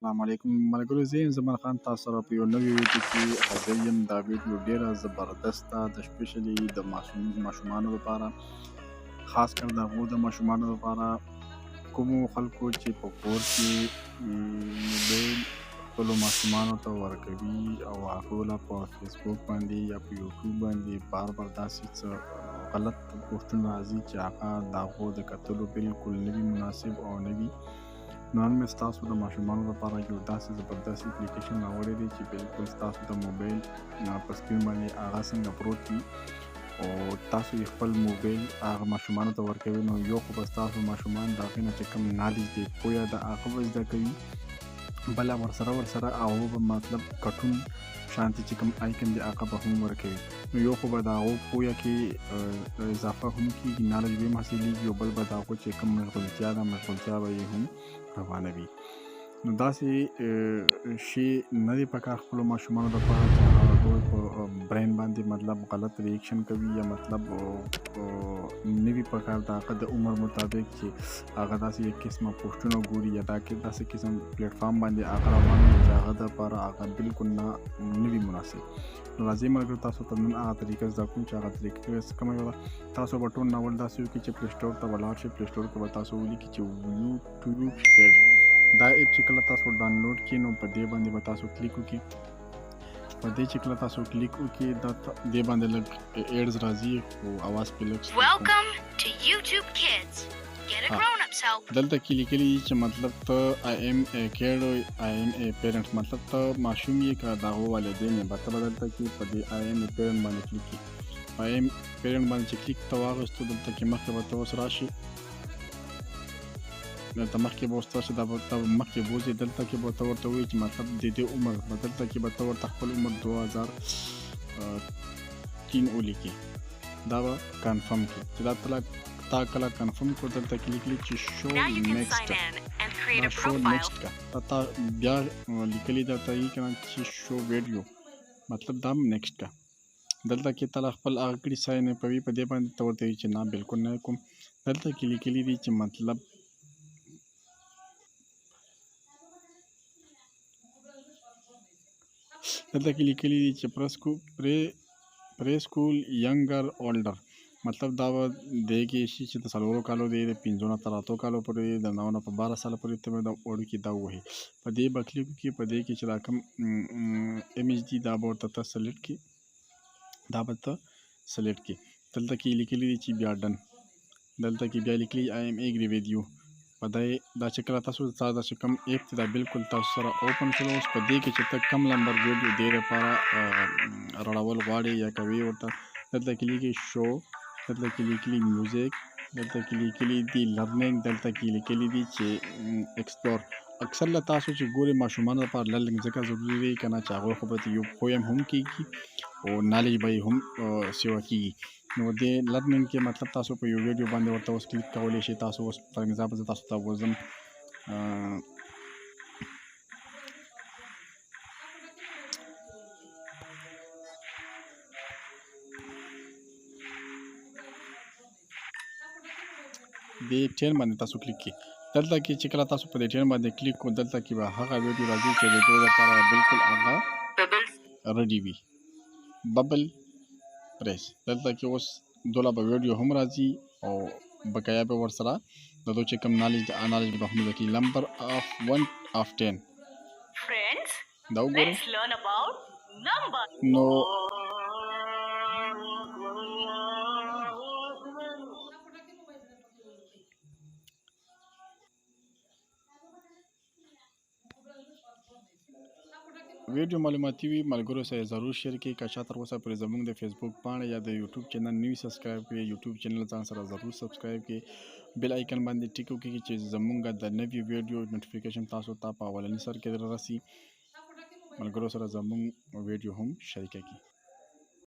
السلام علیکم ملګرو، زه یم زمان خان، تاسو سره په یو نوي ویډیو کې حاضر یم. دا ویډیو ډیره زبردسته د specially د ماشومانو لپاره، خاص کر د هغو د ماشومانو لپاره کومو خلکو چې په کور کې موبایل خپلو ماشومانو ته ورکوي او هغو له په فیسبوک باندې یا په یوټیوب باندې بار بار داسې څه غلط پوسټونه راځي چې هغه د هغو د کتلو بالکل نه وي مناسب او نه وي. نو نن مې ستاسو د ماشومانو لپاره یو داسې زبردست اپلیکیشن راوړی دی چې بالکل ستاسو د موبایل په سکرین باندې هغه څنګه پروت وي او تاسو یې خپل موبایل هغه ماشومانو ته ورکوي. نو یو خو به ستاسو ماشومان د هغې نه چې کوم نالج دی، پوهه د هغه به زده کوي، بله ورسره هغه به مطلب کټون شانتي چې کوم آیکن دی هغه به هم ورکوي. نو یو خو به د هغو پوهه کې اضافه هم کېږي، نالج به هم حاصلېږي، او بل به د هغو چې کوم مشغولتیا ده، مشغولتیا به یې هم روانه وي. نو داسې شی نه دی پکار خپلو ماشومانو دپاره چې هغه هغوی په برین باندې مطلب غلط ریاکشن کوي یا مطلب نه وي پکار د هغه د عمر مطابق چې هغه داسې یو قسمه پوسټونه ګوري یا دا داسې قسم پلیټفارم باندې هغه روان وي چې هغه دپاره هغه بالکل نه وي مناسب. نو راځئ ملګرو، تاسو ته نن هغه طریقه زده کوم چې هغه طریقه کومه یوه ده. تاسو به ټول ناول داسې وکړئ چې پلی سټور ته به لاړ شئ، پلی سټور کې به تاسو ولیکئ چې یوټیوب کیډ. دا اپ چې کله تاسو ډاونلوډ کړئ نو په دې باندې به تاسو کلیک وکړئ. په دې چې کله تاسو کلیک وکړئ دا دې باندې لږ ایډز راځي خو اواز پې لږ. Welcome to YouTube Kids. Get a grown-up's help. دلته کې لیکلي چې مطلب ته آی ایم ای کیډ، آی ایم ای پیرنټ، مطلب ته ماشوم یې که د هغو والدین یې، به ته به دلته کې په دې آی ایم ای پیرنټ باندې کلیک کړي. په آی ایم پیرنټ باندې چې کلیک ته واغېستو دلته کې مخکې به ته اوس راشي، دلته مخکې به اوس راشي، دا به ته مخکې بوځي. دلته کې به ته ورته ووایي چې مطلب د دې عمر به دلته کې به ته ورته خپل عمر 2003 ولیکې، دا به کنفرم کړي. چې دا تا کله کنفرم کړو دلته کې لیکلي چې شو Now you can نیکسټ sign in and create دا a شو profile. نیکسټ کا تا بیا لیکلي درته یې که نه چې شو ویډیو، مطلب دا هم نیکسټ کا. دلته کې ته خپل هغه کړي ساین اپ کوي، په دې باندې ته ورته وایي چې نه بالکل نه کوم. دلته کې لیکلي دي چې مطلب دلته کې لیکلي دي چې پری سکول ینګر اولډر، مطلب دا به دی کې شي چې د 4 کالو دی، د 5 نه تر 8 کالو پورې دی، د 9 نه په 12 ساله پورې ته به دا وړوکي دا ووهي. په دې به کلیک وکړي، په دې کې چې دا کوم ایمیج دی دا به ورته ته سلیکټ کړي، دا به ته سلیکټ کړي. دلته کې لیکلي دي چې بیا ډن، دلته کې بیا لیکلي آی ایم اګری ود یو. په دې دا چې کله تاسو دا چې کوم اپ دی دا بالکل تاسو سره اوپن شول. اوس په دې کې چې ته کوم لمبر ویډیو دې لپاره راړول غواړې یا کوي ورته، دلته کې لیکي شو، دلته کې لیکلي میوزیک، دلته کې لیکلي دي لرنینګ، دلته کې لیکلي دي چې اکسپلور. اکثر له تاسو چې ګوري ماشومانو لپاره لرنینګ ځکه ضروري دی که نه چې هغوی خو به یو پویم هم کېږي او نالج به یې هم سیوا کېږي. نو دې لرنینګ کې مطلب تاسو په یو ویډیو باندې ورته اوس کلیک کولی شئ. تاسو اوس فار اګزامپل زه تاسو ته وځم، دې ټین باندې تاسو کلیک کړئ. دلته کې چې کله تاسو په دې ټین باندې کلیک کړو دلته کې به هغه ویډیو راځي چې د دوی لپاره بالکل هغه ریډي وي. ببل پریس، دلته کې اوس دوله به ویډیو هم راځي او بقایا به ورسره د دوی چې کوم نالج د نالج به هم زده کړي. لمبر اف 1 اف 10 Friends, دا وګورئ. let's learn about numbers. نو ویډیو معلوماتي وي، ملګرو سره ضرور شیر کړئ. که چا تر اوسه پورې زموږ د فیسبوک پاڼه یا د یوټیوب چینل نه وي سبسکرایب کړی، یوټیوب چینل ځان سره ضرور سبسکرایب کړئ، بیل آیکن باندې ټیک وکړئ چې زموږ د نوي ویډیو نوټیفیکیشن تاسو ته په اولني سر کې دررسي. ملګرو سره زموږ ویډیو هم شریکه کړئ.